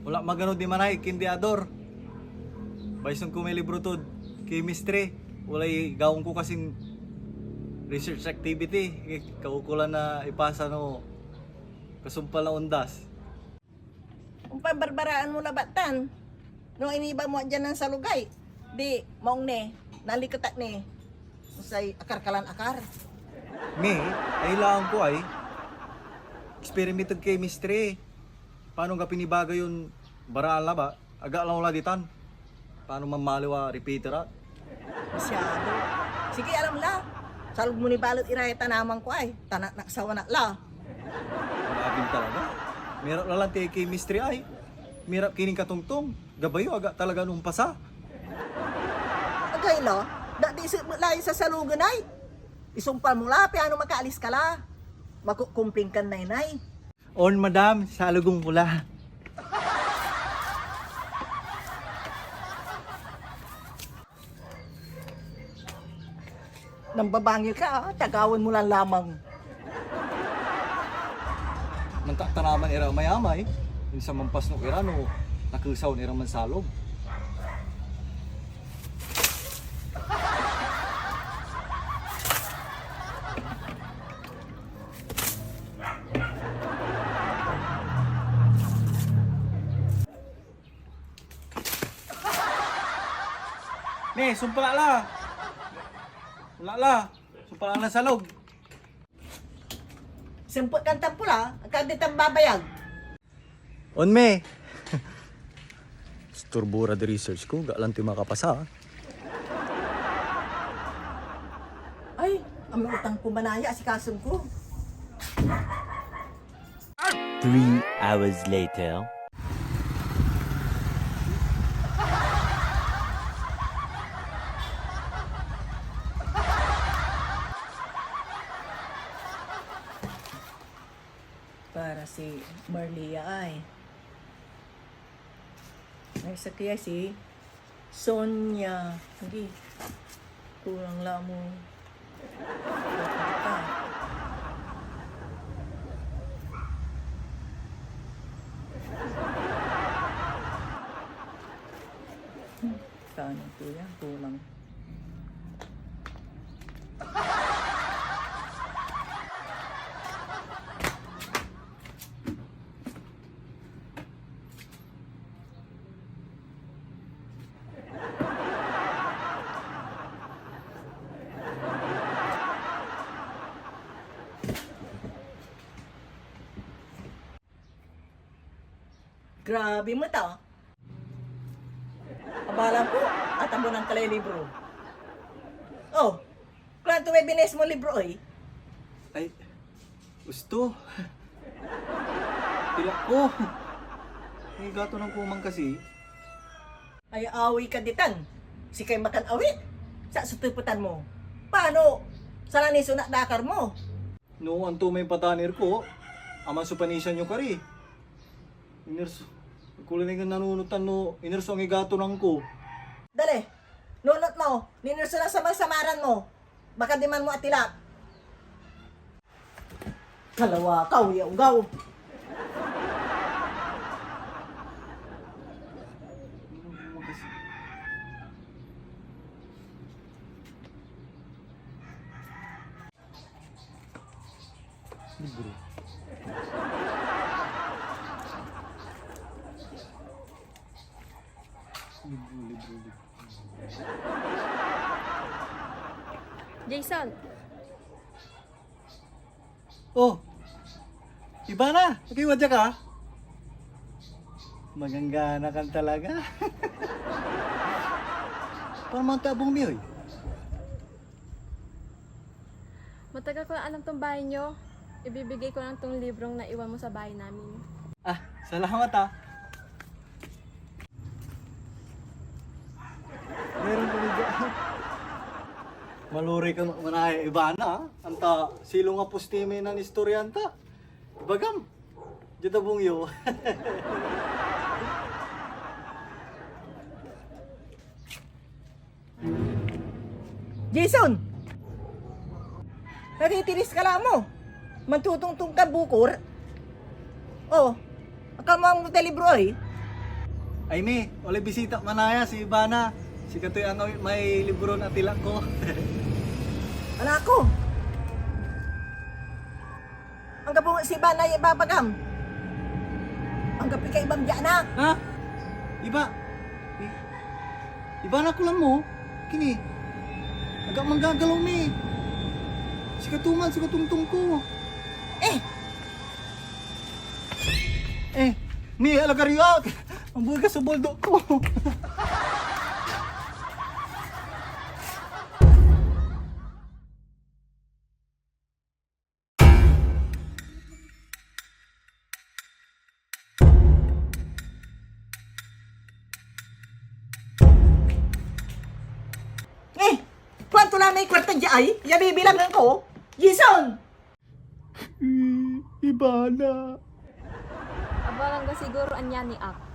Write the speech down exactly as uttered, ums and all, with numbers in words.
Wala magano diman ay, kindi Ador. Bayson ko may libro tod chemistry. Walay gawaen ko kasin research activity. Kaukolan na ipasa no kasumpal na ondas. Ompan barbaraan mo labat tan. No iniba mo dian nen salogay, di maong ni, naliket ak ni. Say akarkalan akar. Me, ay laen ko ay experiment ed chemistry. Paano nga pinibaga yon baraan la ba? Aga lang wala ditan. Paano mamaliw a repeater ak? Masyado. Sige, alam la. Salog mo ni balet iray tanaman ko ay. Tanaknak sawan ak la. Grabe talaga. Mirap la lanti chemistry ay. Mirap kinin katongtong. Gabay yo, aga talaga no ompasa. Agay la, dati iset met la yung sasalogen ay. Isumpal mo la, piano makaalis ka la. Makukumpling kan naynay. On, madam, salogen ko la. Nambabangil ka, ah. Tagawan mo lan lamang. Mantatanaman ira amay-amay, insan manpasnok ira no nakesaw ira mansalog. Me, sumpal ak la. Wala la. Sumpal ak lan salog. Sempet kan tampol, ah. Ag ka ditan babayag. On, me. Isturbo rad research ko, aga lanti makapasa, ah. Ay, amay utang ko manaya, asikason ko. Three hours later. Para si Marlia ay. Ay, sakey ay si Sonia. Hindi. Kulang la mo. Saan ang kuya? Kulang. Grabe met, ah. Abalang ko, atabunan ka lay libro. Oh, kulanto may bines mo libro, oy. Ay, gusto. Tilak ko. Ay, gato ng kumang kasi. Ay, away ka ditan. Sikay makan-awit. Sa sutuputan mo. Paano? Salani so nadakar mo. No, anto may patanir ko, aman so panisan yo kari. Inerso, kulanay nga nanunotan no, inerso ang igatonan ko. Dali, nunot mo, ninerso na samar-samaran mo. Baka diman mo atilak. Kalawa ka, uyaw-gaw. Libro. Libro, libro, libro. Jason. Oh, Ivana, agi wadya ka? Maganggana kan talaga. Paano man ta abung mi, oy? Matagal ko lang alam tong bahay nyo. Ibibigay ko lang tong librong naiwan mo sa bahay namin. Ah, salamat, ah. Meron kami dyan. Maluri ka manaya, Ivana, ah. Anta, silong a poste may nan istorya anta. Ibagam, diad abung yo. Jason! Natitiris ka la mo. Mantutungtong ka bukor. Oh, akamang mo tay libro, oy. Ay, Mi, walay bisita manaya, si Ivana. Sikatoy angawit may libron atilak ko. Anak ko! Anggapo si Ivana ya ibabagam. Anggapoy kaibam dia, anak. Ha? Iba? I-, Ivana ko lan mo? Kini? Agak manggagalaw, Mi. Sikato man, sikatongtong ko. Eh! Eh, Mi, alagar yo ak! Ambuga so buldo ko! Eh, kuanto la may kwarta dia ay? Ya bibilangan ko? Jason! Ivana. Aba, anggapo siguro ania ni ak.